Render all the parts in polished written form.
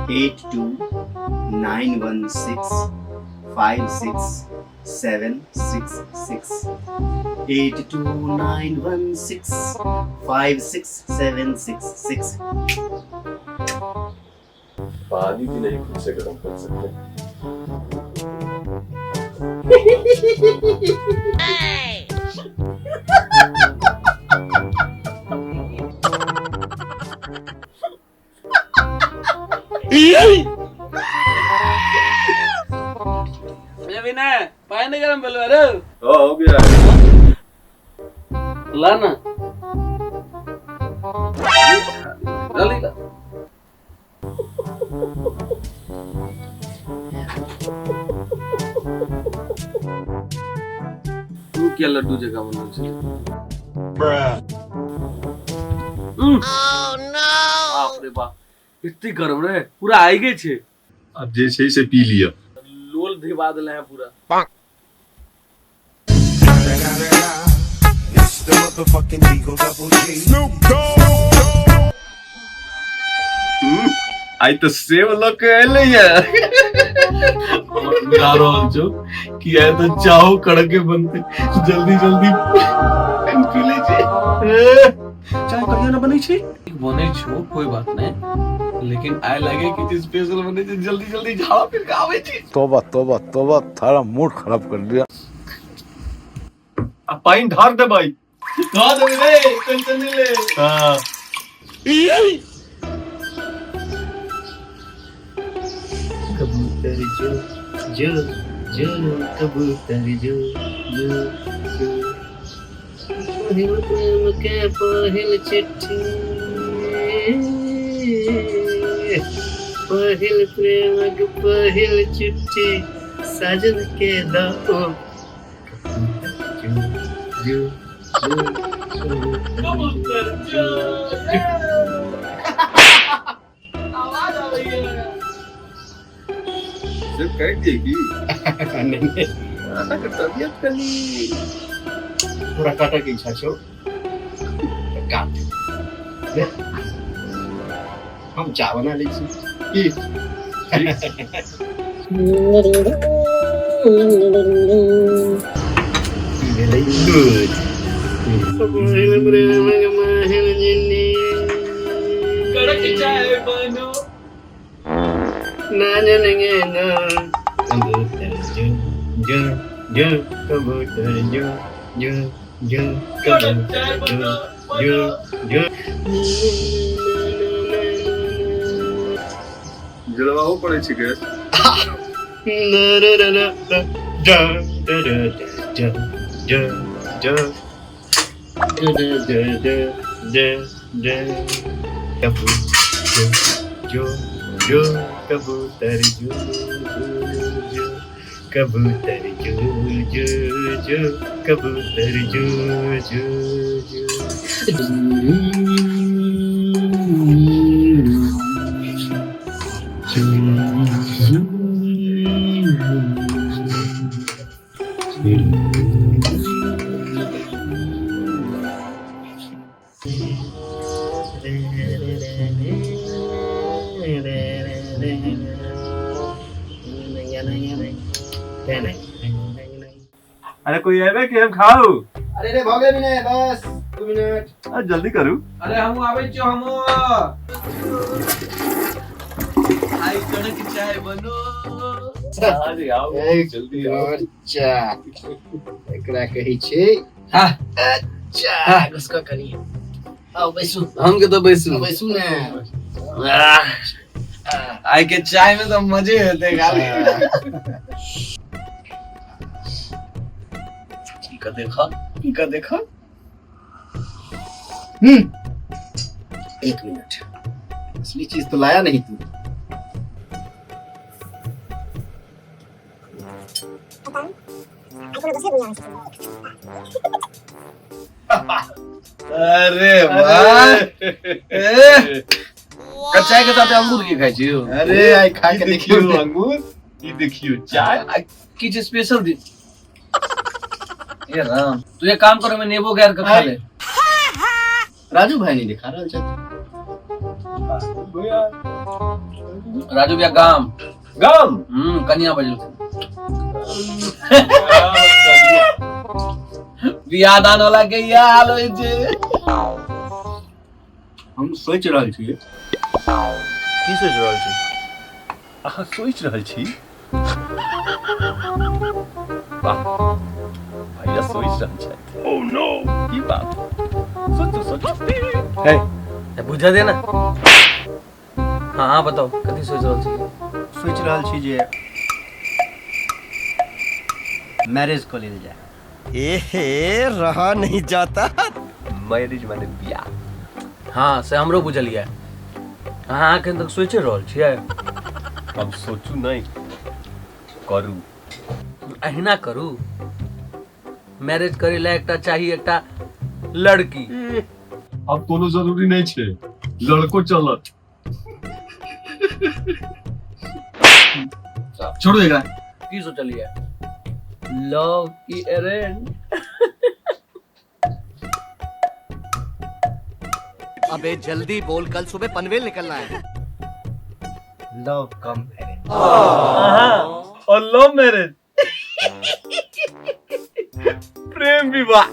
8291656766, 8291656766। पानी भी नहीं खुद से गर्म कर सकते। ए विनय, पानि गरम भेलो रे? हाँ, हो गया। ला ना, जल्दी ला। तू क्या लड्डू जगह बनल छै? बाप रे बाप, एते गरम रे, पूरा आइ गेल छै। अब जे छै से पी लिअ। लोल धिबा देले है पूरा। It's the motherfucking Eagle Double G. आइ तऽ सेब लऽ के एलै ये। बुझा रहल छौ कि आइ तऽ चाहो कड़के बनते, जल्दी जल्दी पी लै छी। चाय कहिया ना बनै छै? बनै छौ, कोई बात नहीं, लेकिन आइ लागे कि स्पेशल बनै छै। जल्दी जल्दी झाड़ा फिर के आबै छी। तौबा तौबा तौबा, थारा मूड खराब कर दिया। आ पानि ढार देबै। धऽ देबै रे, टेंशन नहीं ले। हाँ। कबूतर जो जो जो, कबूतर जो जो जो, पहिल प्रेम के पहिल चिट्ठी, पहिल प्रेमक पहिल चिट्ठी साजन के दो। कबूतर जो जो जो, कबूतर जो आवाज आबै है। सेब काटि दियै की? नहीं नहीं। अहाँके तबियत कनि पूरा काटऽ के इच्छा छौ तऽ काट ले। हम चाह बना लै छी की। ई भेलै दूध। कड़क चाय बनो। ना जानेंगे ना, कबूतर जो जो जो, कबूतर जो जो जो, कड़क चाय कबूतर जो बनो जो बनो। जो। जलवाओ पड़ै छै गैस। ना ना ना ना ना da da da da da da da da da da da da, कबूतर जो जो, कबूतर जो जो जो, कबूतर जो जो जो, कबूतर जो जो जो। अरे कोई एबे कि हम खाउ? अरे रे, भऽ गेल विनय, बस 2 मिनट। आ, जल्दी करू। अरे हमहूँ आबै छियौ हमहूँ। आई कड़क चाय बनो। अरे आओ, जल्दी आओ। अच्छा, एकरा कहै छै हाँ। अच्छा, घुसका कनी, आउ बैसू। हम के तो बैसू। बैसू ने। आह, आइ के चाय में तो मजे हेतै खाली। की का देखा, की का देखा। हम्म, एक मिनट, असली चीज तो लाया नहीं तू। अरे वाह, ए, चाय के साथ अंगूर के खाइ छी यौ? अरे आई खा के ई देखियौ देखियौ। अंगूर, ई देखियौ चाय। आ, किछु स्पेशल दिन ये राम। तू एक काम कर, में नेबो गार के खा ले। राजू भाई नहीं दिखा रहल छथि। भैया। राजू भैया गाम गाम कनिया बजलखिन। बियाह दान वाला के इएह हाल होइ छै। हम सोचि रहल छी। की सोचि रहल छी? अहाँ सोचि रहल छी? वाह, भैया सोचि रहल छथि। ओह नो, की बात? सोचू सोचू। हे बुझा दे ना। हाँ हाँ बताओ, कथी सोचि रहल छी? सोचि रहल छी जे मैरिज कऽ लेल जाय। एहे रहा नहीं जाता। मैरिज माने बियाह। हाँ से हमरो बुझलियै। अहाँ एखन तक सोचि रहल छियै? अब सोचू नहीं, करू। अहिना करू। मैरिज करे ला एकटा चाहिए एकटा लड़की। अब कोनो जरूरी नहीं छे, लड़को चलत। छोड़ू एकरा। की सोचलियै? लव की अरेंज? अबे जल्दी बोल, कल सुबह पनवेल निकलना है। लव कम अरेंज। और लव मैरिज प्रेम विवाह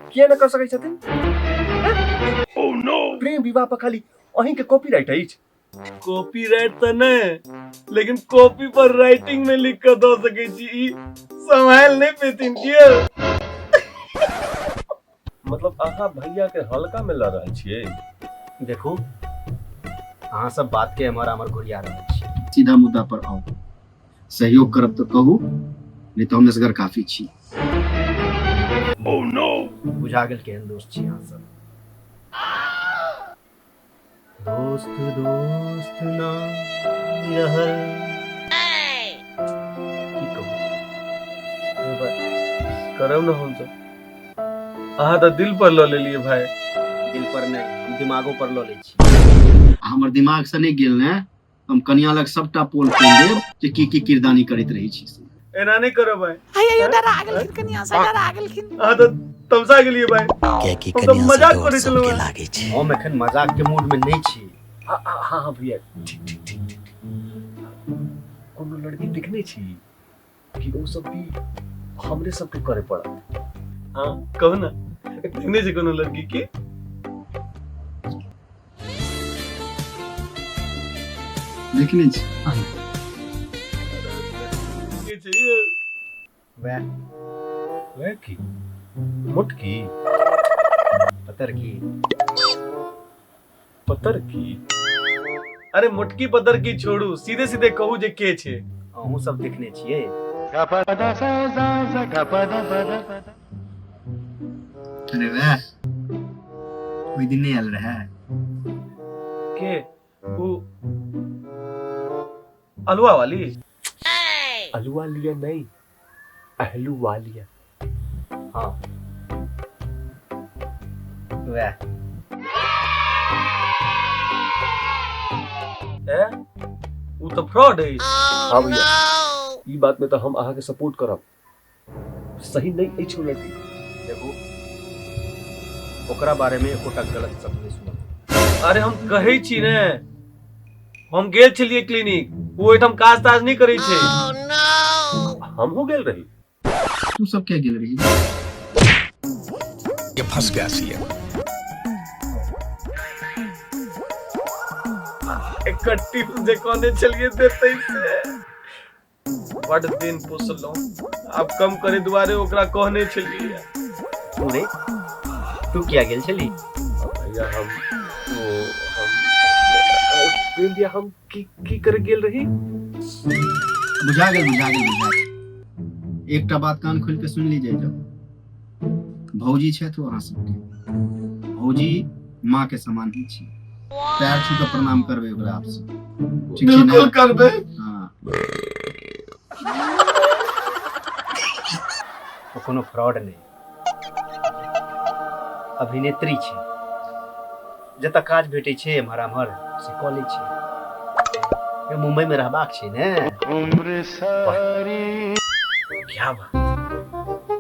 किया न कर सकै छथिन? ओह नो, प्रेम विवाह पर खाली अहीं के कॉपीराइट अछि। कॉपीराइट तऽ नहि, लेकिन कॉपी पर राइटिंग में लिख कऽ दऽ सकै छी। ई सम्हाल नहि पेथिन किया? मतलब अहाँ भैया के हल्का में ल रहल छियै? देखू, अहाँ सब बात के एम्हर आम्हर घुरिया रहल छी। सीधा मुद्दा पर आउ। सहयोग करब तऽ कहू, नहीं तो हम असगर काफी छी। ओह नो, बुझा गेल केहन दोस्त छी अहाँ सब। दोस्त दोस्त ना रहल, की कहू? करब ना हमसब। अहाँ तऽ दिल पर लऽ लेलियै भाई। दिल पर नहीं, हम दिमागो पर लऽ लै छी। हमर दिमाग से नहीं गेल ने, हम कनिया लग सबटा पोल खोलि देब जे की की किरदानी करैत रहै छी। एना नहीं करो भाई। अयो डरा गेलखिन, कनिया से डरा गेलखिन। अहाँ तऽ तमसा गेलियै भाई। कियाकि हम तऽ मजाक करै छलहुँ। लागे छै। हम एखन मजाक के मूड में नहीं छी। हाँ हाँ भैया, ठीक ठीक ठीक ठीक। कोनो लड़की देखने छी कि ओ सब भी हमरे सबके करे पड़त? हाँ कहू ना, देखने छी कोनो लड़की के? देखने छी। के छै? वैह वैह की? मोटकी? पतर की? पतर की? अरे मोटकी पतर की छोड़ू, सीधे सीधे कहू जे के छै। अहूँ सब देखने छियै? अरे वैह ओहि दिन नहीं आयल रहै। के वो अलुआ वाली? अलुआ लिया नहीं, अहलू वालिया। हाँ वैह। ए उ तऽ फ्रॉड अछि। हाँ भैया, ई बात में तो हम अहाँ के सपोर्ट करब। सही नहीं अछि ओ लड़की। देखू, ओकरा बारे में एकोटा गलत शब्द नहीं सुनब। अरे हम कहै छी ने, हम गेल छलियै क्लिनिक, ओ ओहिठाम काज ताज नहि करै छै। हमहूँ गेल रही। तू सब क्या गेल रही? ये फंस गया सीएम। एकर टिप्स जे कहने छलियै देतै से बड दिन पोसलहुँ, आब कम करे दुआरे ओकरा कहने छलियै। तू रे, तू किया गेल छली? भैया हम वो हम प्रेम भैया हम की की करे गेल रही? बुझा गेल बुझा गेल बुझा गेल। एकटा बात कान खोलि के सुन ली जाय जाओ। भौजी छथि अहाँ सबके, भौजी माँ के समान ही छी। पैर छू के प्रणाम करबै ओकरा आपसे। ठीक छै बिल्कुल ने? करबै। हाँ। ओ कोनो फ्रॉड नहीं, अभिनेत्री छै। जतऽ काज भेटै छै एम्हर आम्हर से कऽ लै छै। मुंबई में रहबाक छै ने। क्या बात,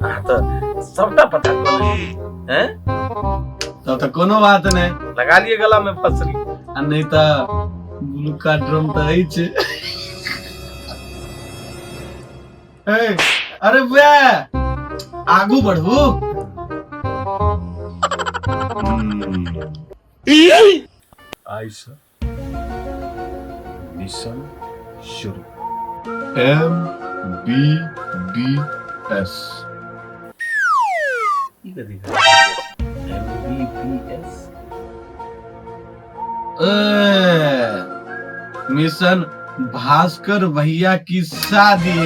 अहाँ तऽ सबटा पता कऽ लेलियै हैं? तब तऽ कोनो बात नहि, लगा लिए गला में फसरी, आ नहीं तऽ ब्लूका ड्रम तऽ अछि। ए, अरे बुआ आगू बढ़ू। आइसँ मिशन शुरू। M B B S. ई कथी? M B B S. ए, मिशन भास्कर भैया की शादी।